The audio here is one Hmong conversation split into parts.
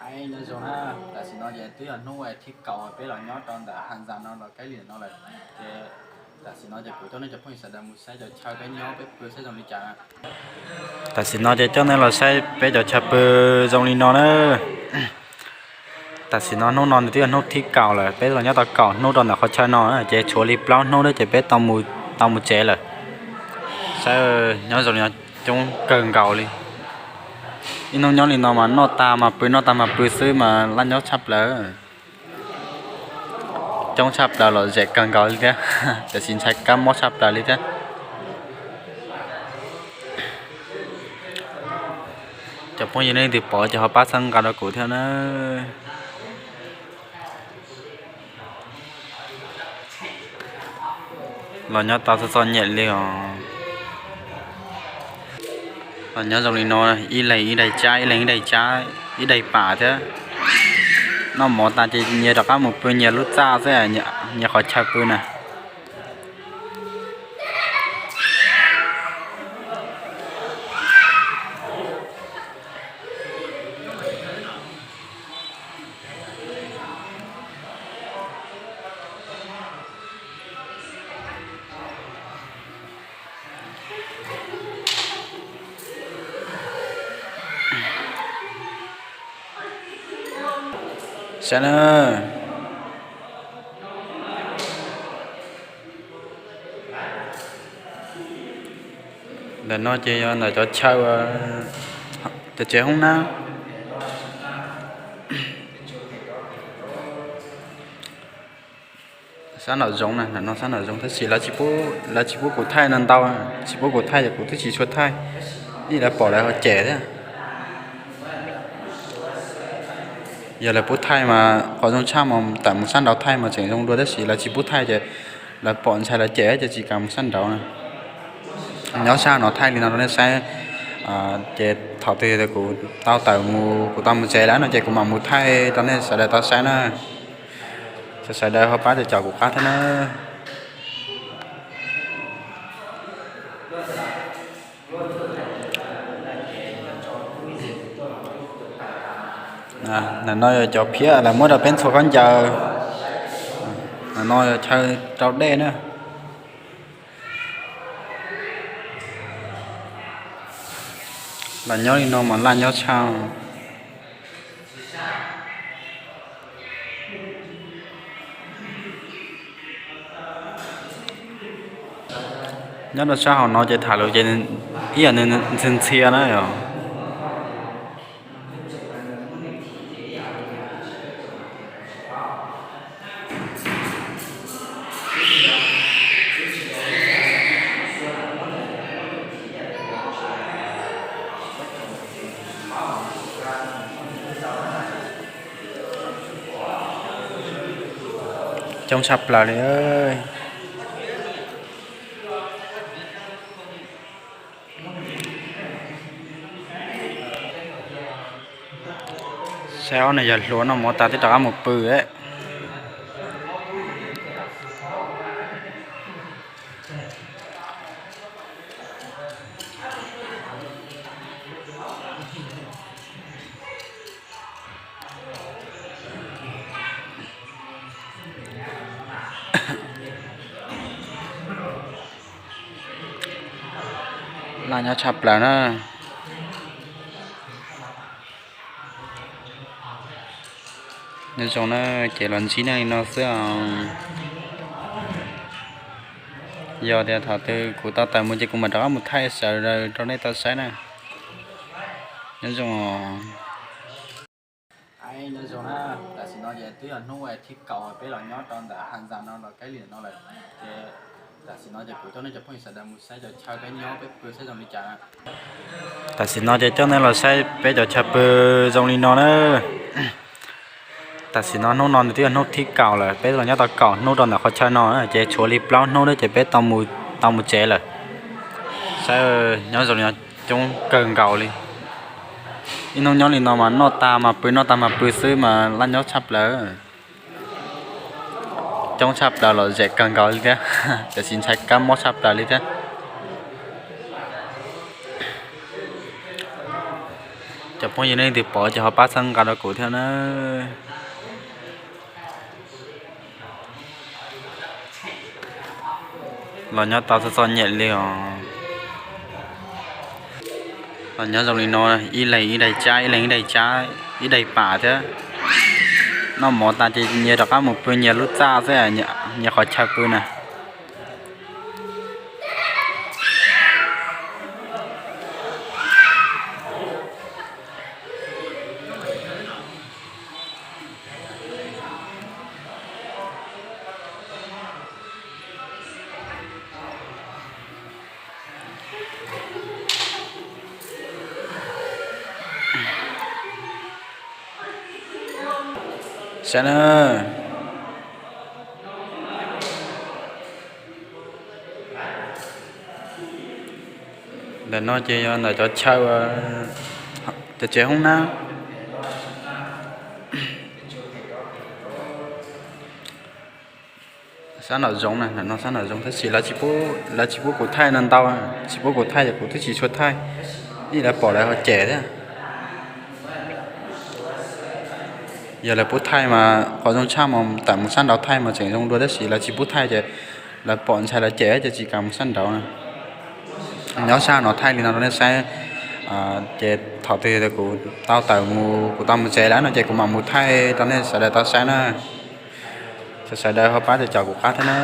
Nyob zoo na, tam sim no ces twb yog hnub thib kaum peb los nyob rau ntawm Has Zas no los Kaib Lim no lawm. Ces tam sim no ces kuv coj nej cov phooj ywg sawv daws mus saib cov chaw peb nyob peb pw saib zoo li cas. Tam sim no ces coj nej los saib peb cov chaw pw zoo li no na. Tam sim no hnub no nws twb yog hnub thib kaum lawm, peb los nyob tau kaum hnub rau ntawm qhov chaw no na, ces tshuav li plaub hnub thiab ces peb tau mus tsev lawm. Saib nyob zoo li no, coob kawg nkaus li. Ib hnub nyob li no mas noj tag mas pw, noj tag mas pw xwb mas laj nyob tshaj plaws. Coob tshaj plaws, lom zem kawg nkaus li thiab, tiam sis ntshai kab mob tshaj plaws li thiab. Cov phooj ywg nej leej twg pom ces ho pab txhawb nqa rau kuv thiab na. Los nyob tau txom txom nyem li os. Los nyob zoo li no, ib leeg ib daim tsab, ib leeg ib daim tsab, ib daim pam thiab. Noj mov tas ces nyias rov qab mus pw nyias lub txaj xwb, nyias qhov chaw pw na. Saib na. Ntawm no ces yog ntawm cov chaw, cov tsev hoob nab. Sab nraum zoov na, ntawm no sab nraum zoov tab sis lawv tsis pub kuv thaij no ntau, tsis pub kuv thaij ces kuv twb tsis tshua thaij, ib lawv pom lawv ho cem thiab. Yog lawv pub thaij mas qhov zoo tshaj mas tawm mus sab nraud thaij mas tseem zoo dua, tab sis lawv tsis pub thaij ces lawv pom ntshai lawv cem ces tsis kam mus sab nraud na. Nyob sab no thaij li no rau nej saib, ces thaum twg kuv tau tawm mus, kuv tau mus tsev lawm no ces kuv mam mus thaij rau nej sawv daws tau saib na. Sawv daws ho pab caum kuv qab thiab na. Ntawm no yog cov phiab lawv muab rau peb ntxhua khaub ncaws. Ntawm no yog chaw rau dej na. Los nyob li no mas laj nyob tshaj. Nyob rau sab hauv no ces tham lus ces ib yam ntxhi ntxhia na yom. Coob tshaj plaws li. Saib ob niag yawg hluas noj mov tas twb rov qab mus pw. Laj nyob tshaj plaws na. Nyob zoo na, ces los ntsib nej li no xwb os. Yog tias thaum twg kuv tau tawm mus ces kuv mam rov qab mus thaij sawv daws rau nej tau saib na. Nyob zoo os. Nyob zoo na, tam sim no ces twb yog hnub thib kaum peb los nyob rau ntawm Has Zas no los Kaib Lim no lawm. Ces tam sim no ces kuv coj nej cov phooj ywg sawv daws mus saib cov chaw peb nyob peb pw saib zoo li cas. Tam sim no ces coj nej los saib peb cov chaw pw zoo li no na. Tam sim no hnub no nws twb yog hnub thib kaum lawm, peb los nyob tau kaum hnub rau ntawm qhov chaw no na, ces tshuav li plaub hnub thiab ces peb tau mus tsev lawm. Saib nyob zoo li no, coob kawg nkaus li. Ib hnub nyob li no mas noj tag mas pw, noj tag mas pw xwb mas laj nyob tshaj plaws. Coob tshaj plaws, lom zem kawg nkaus li thiab, tiam sis ntshai kab mob tshaj plaws li thiab. Cov phooj ywg nej leej twg pom ces ho pab txhawb nqa rau kuv thiab na. Los nyob tau txom txom nyem li os. Los nyob zoo li no, ib leeg ib daim tsab, ib leeg ib daim tsab, ib daim pam thiab. Noj mov tas ces nyias rov qab mus pw nyias lub txaj xwb, nyias qhov chaw pw na. Saib na. Ntawm no ces yog ntawm cov chaw, cov tsev hoob nab. Sab nraum zoov na, ntawm no sab nraum zoov tab sis lawv tsis pub kuv thaij no ntau, tsis pub kuv thaij ces kuv twb tsis tshua thaij, vim lawv pom lawv ho cem thiab. Yog lawv pub thaij mas qhov zoo tshaj mas tawm mus sab nraud thaij mas tseem zoo dua tab sis lawv tsis pub thaij ces lawv pom ntshai lawv cem ces tsis kam mus sab nraud na. Nyob sab no thaij li no rau nej saib, ces thaum twg kuv tau tawm mus, kuv tau mus tsev lawm no ces kuv mam mus thaij rau nej sawv daws tau saib na. Sawv daws ho pab caum kuv qab thiab na.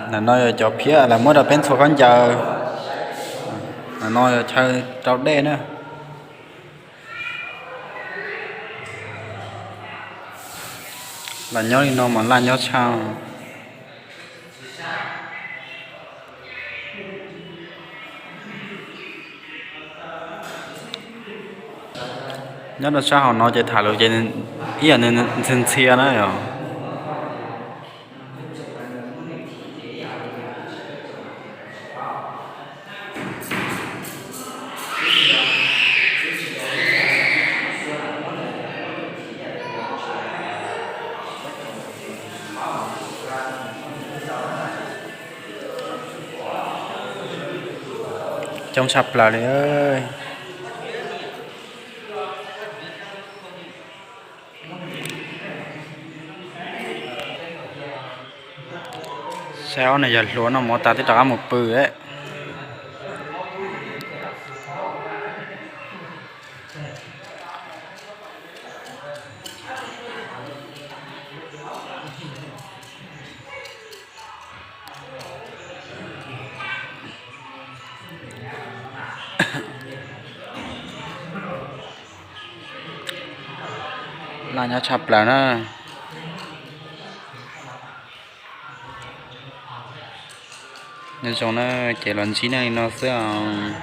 Ntawm no yog cov phiab lawv muab rau peb ntxhua khaub ncaws. Ntawm no yog chaw rau dej na. Los nyob li no mas laj nyob tshaj. Nyob rau sab hauv no ces tham lus ces ib yam ntxhi ntxhia na yom. Coob tshaj plaws li. Saib ob niag yawg hluas noj mov tas twb rov qab mus pw. Laj nyob tshaj plaws na. Nyob zoo na, ces los ntsib nej li no xwb os.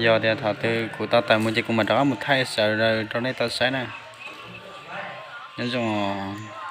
Yog tias thaum twg kuv tau tawm mus ces kuv mam rov qab mus thaij sawv daws rau nej tau saib na. Nyob zoo os.